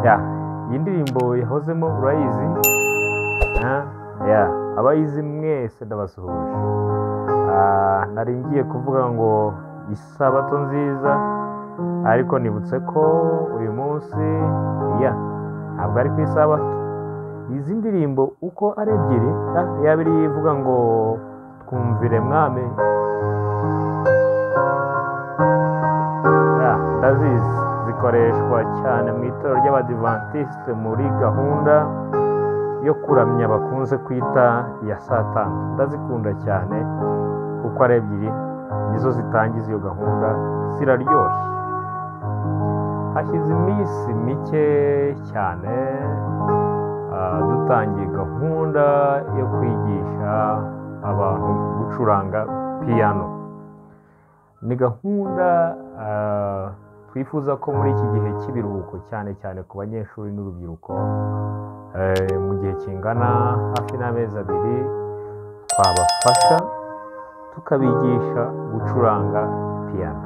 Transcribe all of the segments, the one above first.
Ya, iyi ndirimbo yahozemo urayizi? Ya, abayizi mwese ndabasuhuje. Nari ngiye kuvuga ngo isabato nziza, ariko nibutse ko uyu munsi ya ntabwo ari ku isabato. Izi ndirimbo uko ari ebyiri, yaba iri ivuga ngo twumvire mwami, ya ndazizi, zikoreshwa cyane mu itorero ry'Abadivantisite muri gahunda yo kuramya bakunze kwita iya satani. Ndazikunda cyane kuko ari ebyiri nizo zitangiza iyo gahunda, ziraryoshye. Hashize iminsi mike cyane dutangiye gahunda yo kwigisha abantu gucuranga piyano. Ni gahunda twifuza ko muri iki gihe cy'ibiruhuko, cyane cyane ku banyeshuri n'urubyiruko, mu gihe kingana hafi n'amezi 2, twabafasha tukabigisha gucuranga piyano.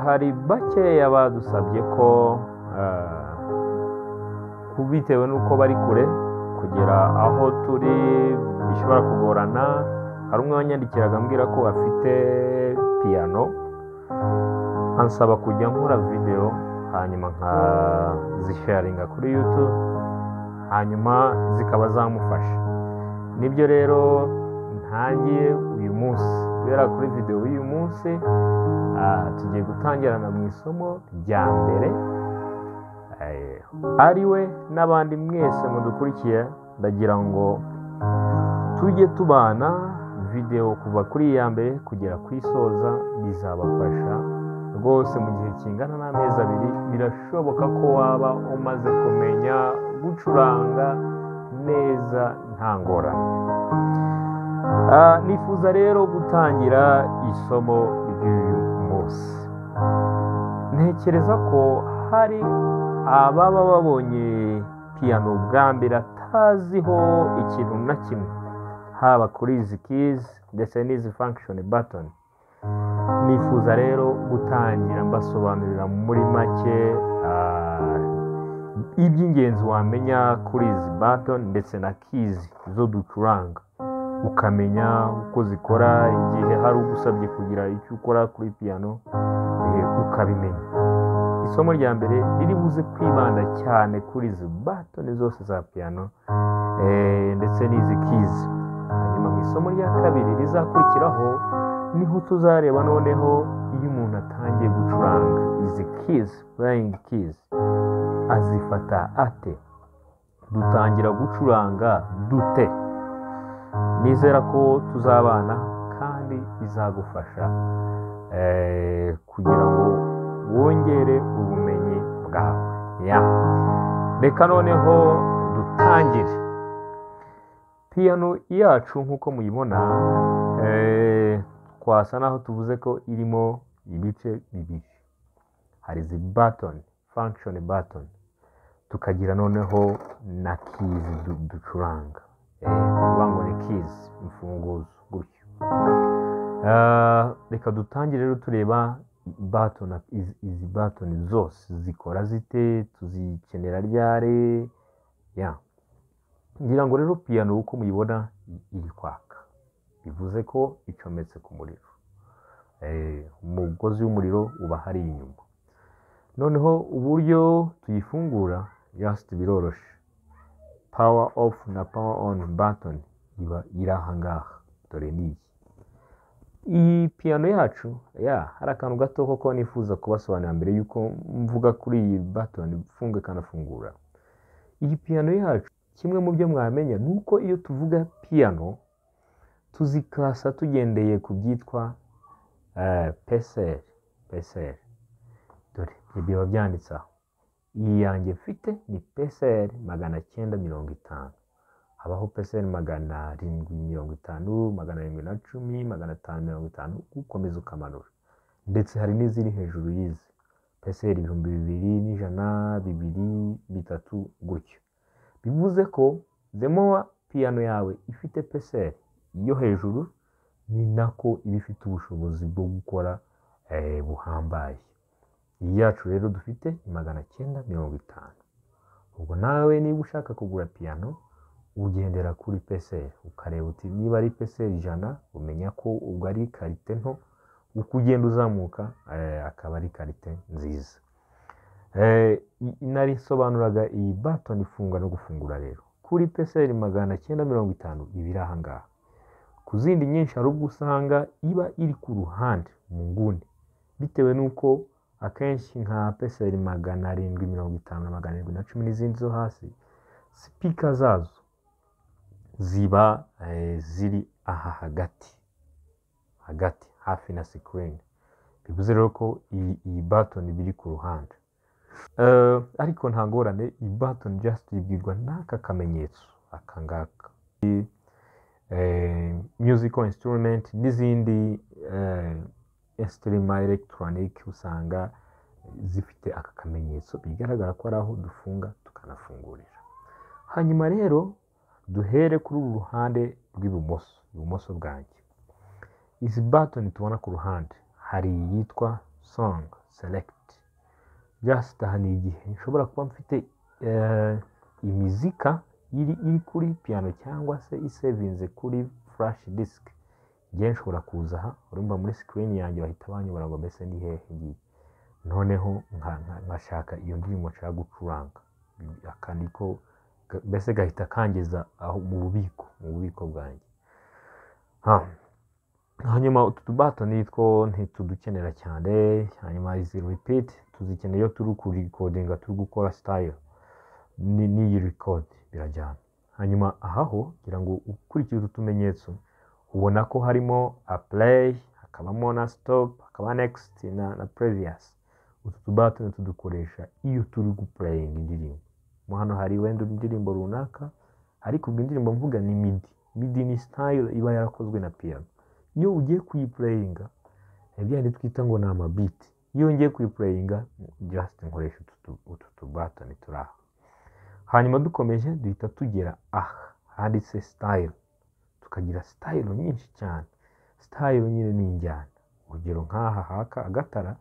Hari bakeya badusabye ko bitewe n'uko bari kure kugera aho turi bishobora kugorana. Hari umwe wanyandikiraga ambwira ko afite piyano, ansaba kujya nkora video hanyuma nkazisharinga kuri YouTube, hanyuma zikaba zamufasha. Nibyo rero ntangiye uyu munsi, guhera kuri video y'uyu munsi tugiye gutangirana mu isomo rya mbere, ari we n'abandi mwese mudukurikiye. Ndagira ngo tujye tubana video kuva kuri iya mbere kugera ku isoza, bizabafasha rwose. Mu gihe kingana n'amezi 2 birashoboka ko waba umaze kumenya gucuranga neza nta ngorane. Nifuza rero gutangira isomo ry'uyu munsi. Ntekereza ko hari ababa babonye piyano bwa mbere ataziho ikintu na kimwe, haba kuri izi keys ndetse n'izi function button. Nifuza rero gutangira mbasobanurira muri make iby'ingenzi wamenya kuri izi button ndetse na keys zo ducuranga, ukamenya uko zikora igihe hari ugusabye kugira icyo ukora kuri piyano, ukabimenya. Isomo rya mbere riri buze kwibanda cyane kuri izi button zose za piyano ndetse n'izi keys. Hanyuma mu isomo rya kabiri rizakurikiraho niho tuzareba noneho iyo umuntu atangiye gucuranga izi keys, playing keys, azifata ate, dutangira gucuranga dute. Nizera ko tuzabana kandi bizagufasha kugira ngo wongere ubumenyi bwawe. Ya, reka noneho dutangire. Piyano yacu nk'uko muyibona, twasa naho tuvuze ko irimo ibice bibiri. Hari izi button, function button, tukagira noneho na keys ducuranga, tuvuga ngo ni keys, imfunguzo gutyo. Reka dutangire rero tureba button, izi button zose zikora zite, tuzikenera ryari. Ya, ngira ngo rero piyano uko muyibona iri kwaka, bivuze ko icometse ku muriro. Umugozi w'umuriro uba hari inyuma. Noneho uburyo tuyifungura just biroroshe, power off na power on button iba iri aha ngaha. Dore niyi iyi piyano yacu. Ya, hari akantu gato koko nifuza kubasobanurira mbere yuko mvuga kuri iyi button ifunga ikanafungura. Iyi piyano yacu, kimwe mu byo mwamenya ni uko iyo tuvuga piyano tuziklasa tugendeye ku byitwa PSR. PSR, dore biba byanditse aho. Iyi yanjye mfite ni PSR 950. Habaho PSR 750, 710, 550, ukomeza ukamanura. Ndetse hari n'iziri hejuru y'izi PSR 2100, 2, 3 gutyo. Bivuze ko the more piyano yawe ifite PSR yo hejuru, ni nako iba ifite ubushobozi bwo gukora buhambaye. Iyi yacu rero dufite ni 950. Ubwo nawe niba ushaka kugura piyano, ugendera kuri épaisseur, ukareba uti niba ari épaisseur 100, umenya ko ubwo ari qualité nto, uko ugenda uzamuka akaba ari qualité nziza. Nari nsobanuraga iyi button ifunga no gufungura. Rero kuri épaisseur 950 iba iri aha ngaha. Ku zindi nyinshi hari ubwo usanga iba iri ku ruhande mu nguni, bitewe n'uko akenshi nka épaisseur 750 na 710 n'izindi zo hasi, speaker zazo ziba ziri aha hagati hagati, hafi na screen. Bivuze rero ko iyi button biri ku ruhande. Ariko nta ngorane, iyi button just ibwirwa n'aka kamenyetso aka ngaka. Musical instrument n'izindi instrument electronic usanga zifite aka kamenyetso, bigaragara ko ari aho dufunga tukanafungurira. Hanyuma rero duhere kuri uru ruhande rw'ibumoso, ibumoso bwanjye. Izi button tubona ku ruhande, hari iyitwa song select. Just aha ni igihe nshobora kuba mfite imizika iri kuri piano cyangwa se isevinze kuri flash disk. Ngiye nshobora kuza aha, urumva muri screen yanjye bahita banyobora ngo mbese ni hehe ngiye, noneho nkashaka iyo ndirimbo nshaka gucuranga. Aka niko mbese gahita kangeza aho mu bubiko bwanjye. Hanyuma utu tubutton two ntitudukenera cyane. Hanyuma izi repeat tuzikeneye iyo turi kurikodinga, turi gukora style, n'iyi record birajyana. Hanyuma aha ho ngira ngo ukurikije utu tumenyetso ubona ko harimo a play, hakabamo na stop, hakaba next na previous. Utu tubutton tudukoresha iyo turi guplayinga indirimbo. Mo hano hari wenda indirimbo runaka, ariko ubwo indirimbo mvuga ni MIDI. MIDI ni style iba yarakozwe na piano. Iyo ugiye kuyiplayinga, bya bindi twita ngo ni amabeat, iyo ngiye kuyiplayinga just nkoresha utu tubutton turi aha. Hanyuma dukomeje duhita tugera aha handitse style, tukagira style nyinshi cyane. Style nyine ni injyana. Urugero nk'aha haka agatara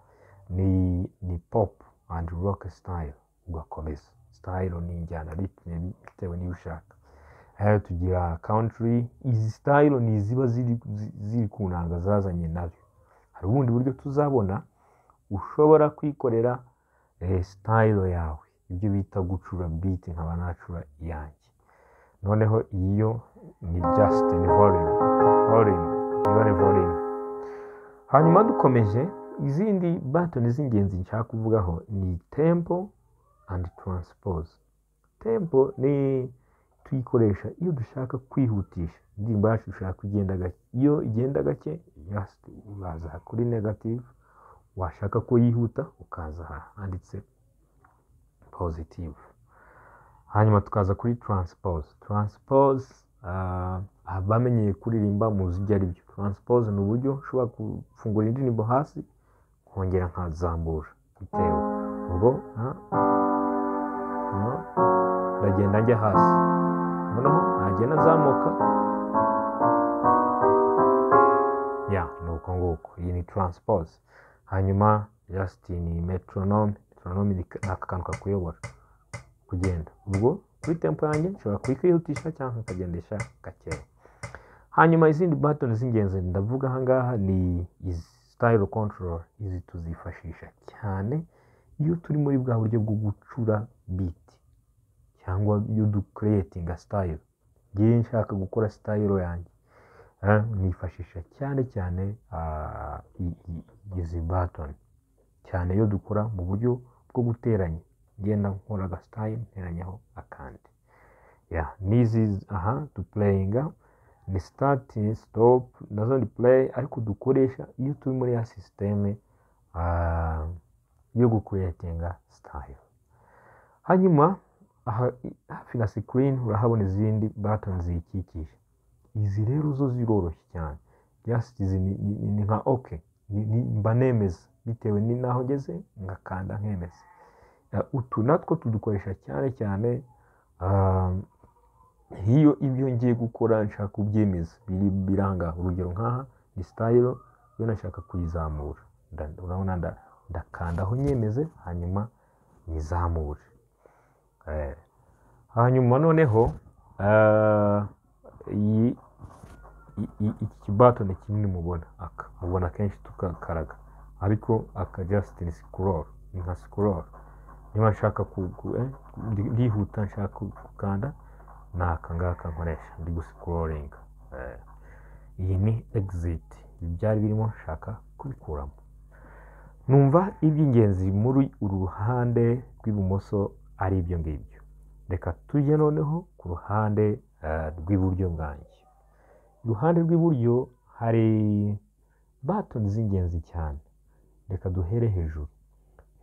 ni pop and rock style, ugakomeza. Style ni injyana bitewe n'iyo ushaka. Hano tugira country. Izi style ni iziba ziri ku nanga zazanye nayo. Hari ubundi buryo tuzabona ushobora kwikorera style yawe, ibyo bita gucura beat, nkaba nacura iyanjye. Noneho iyo ni just ni volume, iyo ni volume. Hanyuma dukomeje, izindi button z'ingenzi nshaka kuvugaho ni tempo and transpose. Tempo ni tuyikoresha iyo dushaka kwihutisha indirimbo yacu, dushaka kugenda gake. Iyo igenda gake, just uraza kuri negative, washaka ko yihuta ukaza aha handitse positive. Hanyuma tukaza kuri transpose. Transpose, abamenyeye kuririmba muzi ibyo ari byo. Transpose ni uburyo ushobora gufungura indirimbo hasi nkongera nkazamura, bitewe ubwo ndagenda njya hasi, noneho nagenda nzamuka ya ni uko nguko. Iyi ni transpose. Hanyuma just ni metronome. Metronome ni aka kantu kakuyobora kugenda. Ubwo kuri tempo yanjye nshobora kuyikwihutisha cyangwa nkagendesha gakeya. Hanyuma izindi button z'ingenzi ndavuga aha ngaha ni izi style control. Izi tuzifashisha cyane iyo turi muri bwa buryo bwo gucura beat cyangwa iyo ducreatinga style. Ngiye nshaka gukora style yanjye, nifashisha cyane cyane izi button, cyane iyo dukora mu buryo bwo guteranya, ngenda nkora aga style nteranyaho akandi. Ya n'izi aha duplayinga ni start, stop, nazo ni play, ariko dukoresha iyo turi muri ya système yo gucreatinga style. Hanyuma aha hafi na screen urahabona izindi button ziyikikije. Izi rero zo ziroroshye cyane. Just izi ni nka okay, mba nemeza bitewe ni naho ngeze, ngakanda nkemeza. Utu natwo tudukoresha cyane cyane iyo ibyo ngiye gukora nshaka kubyemeza biri biranga. Urugero nk'aha ni style, iyo nashaka kuyizamura, urabona Ndakandaho nyemeze, hanyuma nyizamure. Hanyuma noneho iyi iki kibutton kinini mubona, aka mubona kenshi tukakaraga, ariko aka just ni scroll, ni nka scroll. Niba nshaka ndihuta nshaka gukanda, ni aka ngaka nkoresha ndi guscrollinga. Iyi ni exit, ibi byari birimo nshaka kubikuramo. Numva iby'ingenzi muri uru ruhande rw'ibumoso ari ibyo ngibyo. Reka tujye noneho ku ruhande rw'iburyo bwanjye. Iruhande rw'iburyo hari button z'ingenzi cyane. Reka duhere hejuru.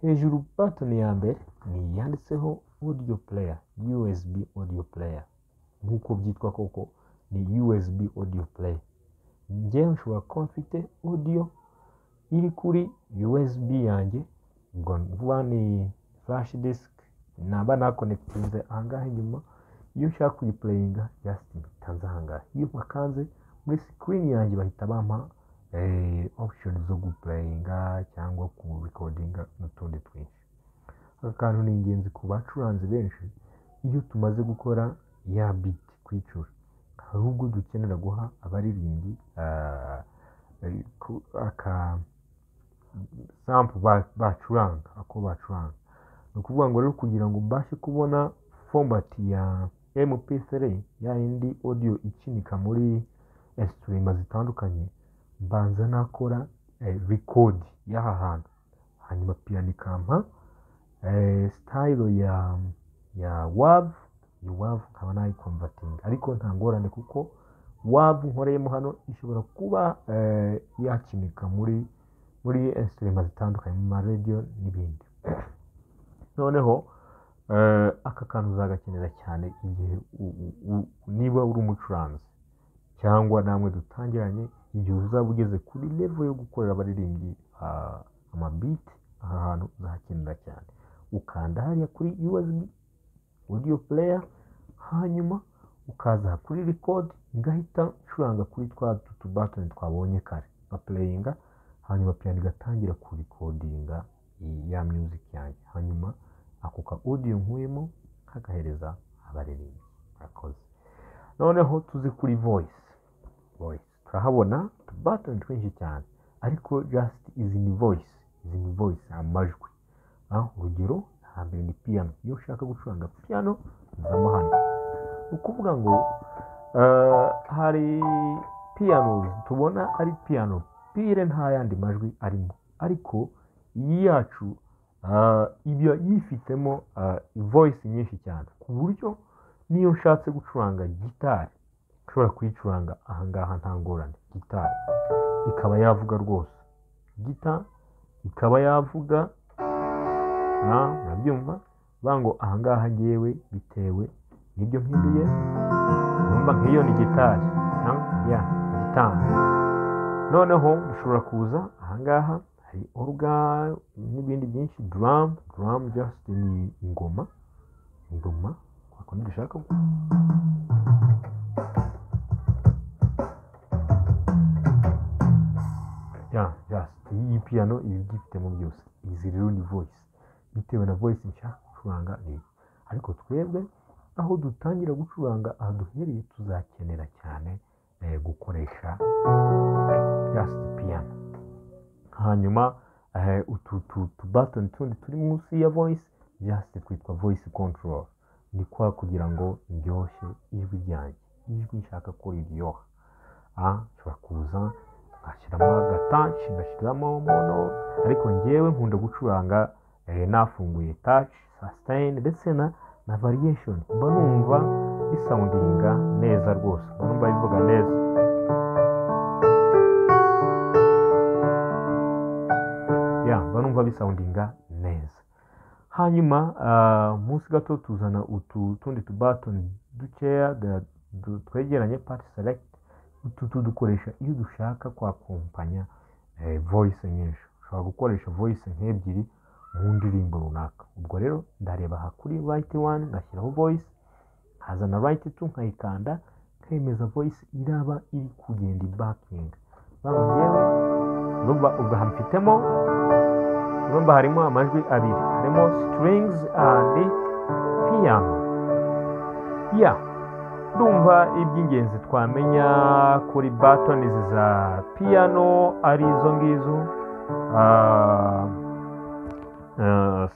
Hejuru button ya mbere ni iyanditseho audio player, USB audio player. Nk'uko byitwa koko ni USB audio player. Njyewe nshobora kuba mfite audio iri kuri USB yanjye, ubwo vuba ni flash disk naba naconnectinze ahangaha inyuma. Iyo nshaka kuyiplayinga just mpita nza ahangaha. Iyo mpakanze muri screen yanjye bahita bampa option zo guplayinga cyangwa kurecordinga n'utundi twinshi. Aka kantu ni ingenzi ku bacuranzi benshi. Iyo tumaze gukora ya beat kuyicura, hari ubwo dukenera guha abaririmbyi aka sample bacuranga, ako bacuranga. Ni ukuvuga ngo rero kugira ngo mbashe kubona format ya MP3, ya yindi audio ikinika muri instrument zitandukanye, mbanza nakora record y'aha hantu, hanyuma piano ikampa style ya WAV. Iyo WAV nkaba nayiconvertinga, ariko nta ngorane kuko WAV nkoreyemo hano ishobora kuba yakinika muri instrument zitandukanye, mu maradiyo n'ibindi. Noneho aka kantu uzagakenera cyane igihe niba uri umucuranzi cyangwa namwe dutangiranye, igihe uzaba ugeze kuri level yo gukorera abaririmbyi amabeat, aha hantu uzahakenera cyane. Ukanda hariya kuri USB audio player, hanyuma ukaza kuri record, ngahita ncuranga kuri twa tubutton twabonye kare, nka playinga, hanyuma piano igatangira kurecordinga ya music yanjye, hanyuma ako ka audio nkuyemo nkagahereza abaririmbyi. Murakoze. Noneho tuze kuri voice. Voice turahabona utubutton twinshi cyane, ariko just izi ni voice, izi ni voice, amajwi. Urugero hambere ni piano. Iyo ushaka gucuranga piano nzamo hano. Ni ukuvuga ngo hari piano tubona ari piano pure, nta yandi majwi arimo, ariko iyi yacu iba yifitemo voice nyinshi cyane, ku buryo niyo nshatse gucuranga gitari nshobora kuyicuranga ahangaha nta ngorane. Gitari ikaba yavuga rwose, gita ikaba yavuga, murabyumva ngo ahangaha ngewe bitewe n'ibyo mpinduye, numva nk'iyo ni gitari ya gitari. Noneho ushobora kuza ahangaha hari organ n'ibindi byinshi, drum. Drum just ni ingoma, ingoma kwa kundi dushaka. Ya just iyi piano iba ibyifitemo byose. Izi rero ni voice, bitewe na voice nshaka gucuranga ni, ariko twebwe aho dutangira gucuranga, aha duhereye, tuzakenera cyane gukoresha just piano. Hanyuma utu tubutton tundi turi munsi ya voice just twitwa voice control. Ni kwa kugira ngo ndyoshye ijwi ryanjye, ijwi nshaka ko riryoha. Nshobora kuza ngashyiramo agatouch, ngashyiramo mono, ariko ngewe nkunda gucuranga nafunguye touch, sustain ndetse na variation. Mba numva bisoundinga neza rwose, mba numva bivuga neza. Ya, mba numva bisoundinga neza. Hanyuma munsi gato tuzana utu tundi tubutton dukeya twegeranye, part select. Utu tudukoresha iyo dushaka kwaccompanya voice nyinshi. Ushobora gukoresha voice nk'ebyiri mu ndirimbo runaka. Ubwo rero ndareba aha kuri right one ngashyiraho voice, nkazana right two nkayikanda, nkemeza voice iraba iri kugenda backing. Ngewe urumva ubwo aha mfitemo Urumva harimo amajwi abiri, harimo strings and piano. Yeah, ndumva iby'ingenzi twamenya kuri buttons za piano ari izo ngizo.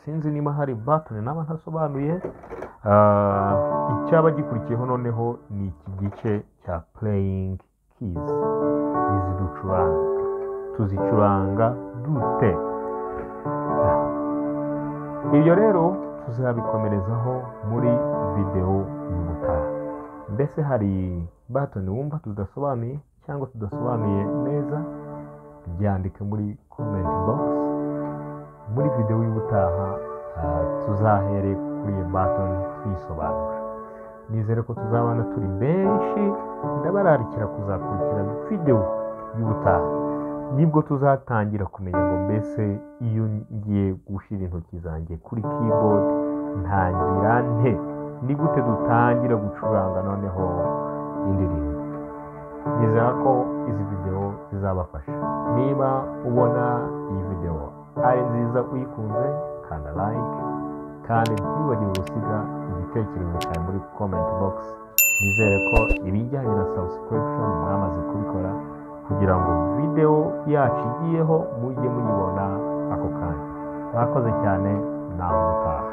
Sinzi niba hari button naba ntasobanuye. Icyaba gikurikiyeho noneho ni iki gice cya playing keys. Izi ducuranga tuzicuranga dute? Ibyo rero tuzabikomerezaho muri videwo y'ubutaha. Mbese hari button wumva tudasobanuye cyangwa tudasobanuye neza? Byandike muri comment box. Muri videwo y'ubutaha tuzahere kuri iyo button tuyisobanura. Nizere ko tuzabana turi benshi. Ndabararikira kuzakurikira videwo y'ubutaha, nibwo tuzatangira kumenya ngo mbese iyo ngiye gushyira intoki zanjye kuri keyboard ntangira nte? Ni gute dutangira gucuranga noneho indirimbo? Nizera ko izi videwo zizabafasha. Niba ubona iyi videwo ari nziza, uyikunze, kanda like, kandi ntiwibagirwe gusiga igitekerezo cyawe muri comment box. Nizere ko ibijyanye na subscription mwamaze kubikora, kugira ngo videwo yacu igiyeho mujye muyibona ako kanya. Mwakoze cyane, naho ubutaha.